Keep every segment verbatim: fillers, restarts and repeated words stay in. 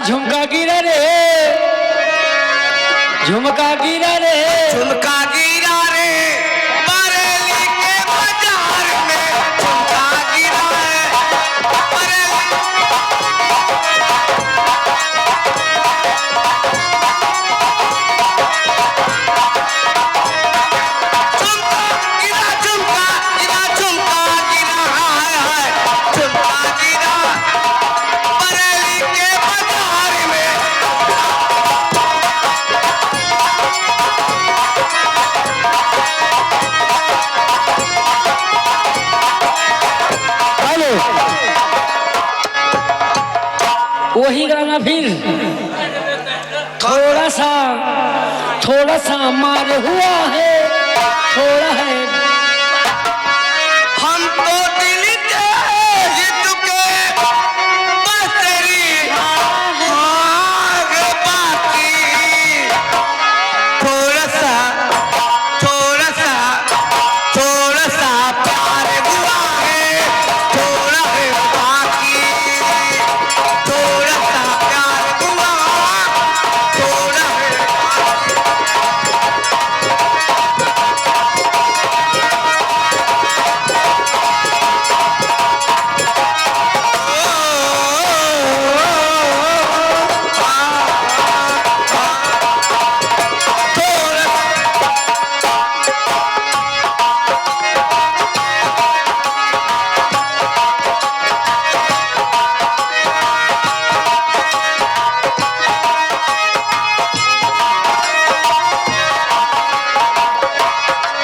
झुमका गिरा रे, झुमका गिरा रे, झुमका गिरा रे, बरेली के बाजार में झुमका गिरा है, बरेली। झुमका गिरा, झुमका गिरा, झुमका गिरा, हाय, हाय, झुमका गिरा, बरेली के बाजार में। हेलो, वही गाना फिर। थोड़ा सा, थोड़ा सा मार हुआ है, थोड़ा है। हम तो दिल दे ही चुके, बस तेरी हार बाकी। थोड़ा सा, थोड़ा सा, थोड़ा सा प्यार हुआ है, थोड़ा है बाकी। थोड़ा सा प्यार हुआ, थोड़ा है बाकी।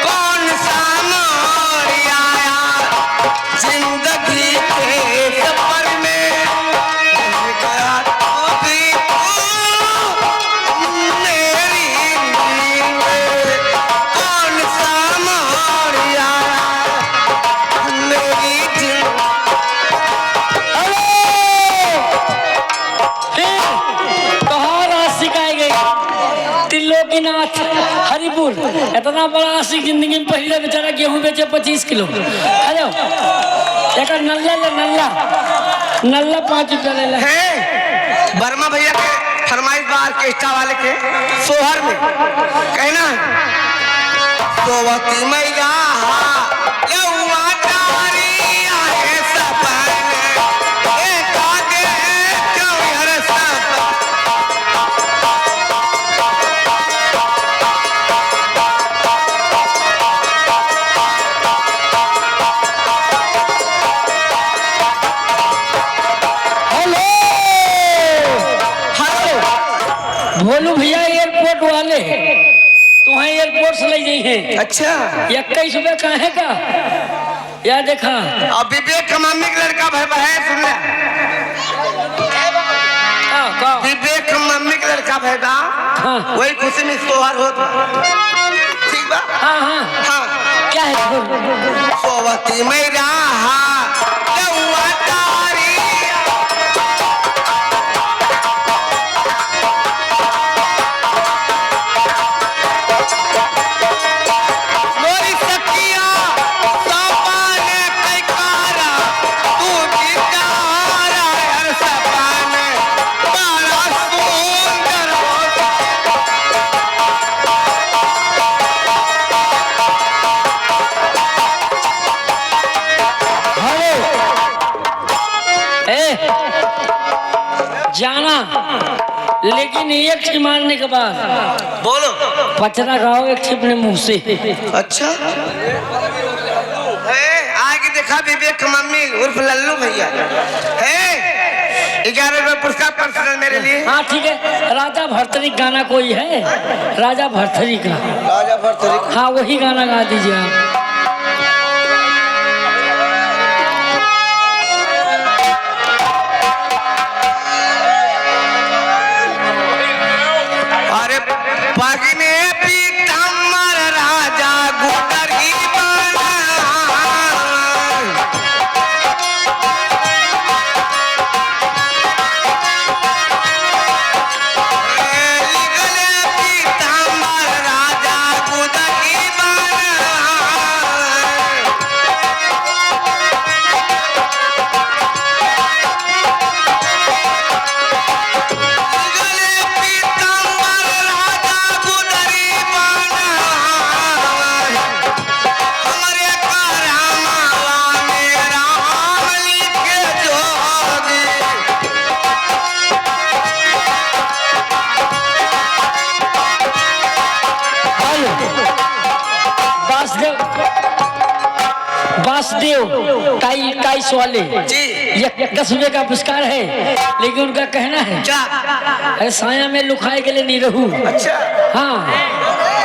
कौन सा मोड़ आया जिंदगी के सफर में, रह गया तो भी तू मेरी नींद। कौन सा मोड़ आया मेरी जिंदगी। हेलो! फिर तोहार आशिक आए गए, त्रिलोकीनाथ हरिपुर। इतना बड़ा आशिक जिंदगी में पहले बेचारा गेहूं बेचे पच्चीस किलो। हेलो, एक नल्ला ले, नल्ला, नल्ला पाँच रुपया ले ले। है, वर्मा भैया के फरमाइश बा ऑर्केस्ट्रा वाले के सोहर में कहना है, सोवती मैया हा, लौआ तारी आए सपन, ए कागे क्यों हर सपन। हेलो, हेलो, भोलू भैया एयरपोर्ट वाले, तुम्हें एयरपोर्ट से ले जाई हैं। अच्छा। इक्कीस रुपया काहे का? या देखा। अब विवेक के मम्मी के लड़का भय बा, सुन ले। का, का? विवेक के मम्मी के लड़का भय बा। हाँ। वही खुशी में सोहर होत बा। ठीक बा? हाँ, हाँ। हाँ। क्या है? बोल। सोवती मैया हा, लौआ तारी। मोरी सखिया, सावन कैकारा, तू दीदारा हर सपन, बड़ा सुंदर होता। हेलो। ए, जाना, लेकिन एक ठे मानने के बाद बोलो। पचरा गाओ एक ठे अपने मुंह से। अच्छा। ए, आगे देखा विवेक मम्मी उर्फ लल्लू भैया। ए, ग्यारह रुपये पुरस्कार पर्सनल मेरे लिए। हाँ, ठीक है। राजा भरतरी गाना कोई है? राजा भरतरी का। राजा भरतरी का। हाँ, वही गाना गा दीजिए आप। अरे पगने पीताम्बर राजा गुदरी बना। ए, लिखले पीताम्बर राजा गुदरी बना। देव, टाई, टाई सौ वाले। जी। ये दस रुपए का पुरस्कार है, लेकिन उनका कहना है, क्या? अरे, साया में लुकाए के लिए नहीं रहू। अच्छा। हाँ।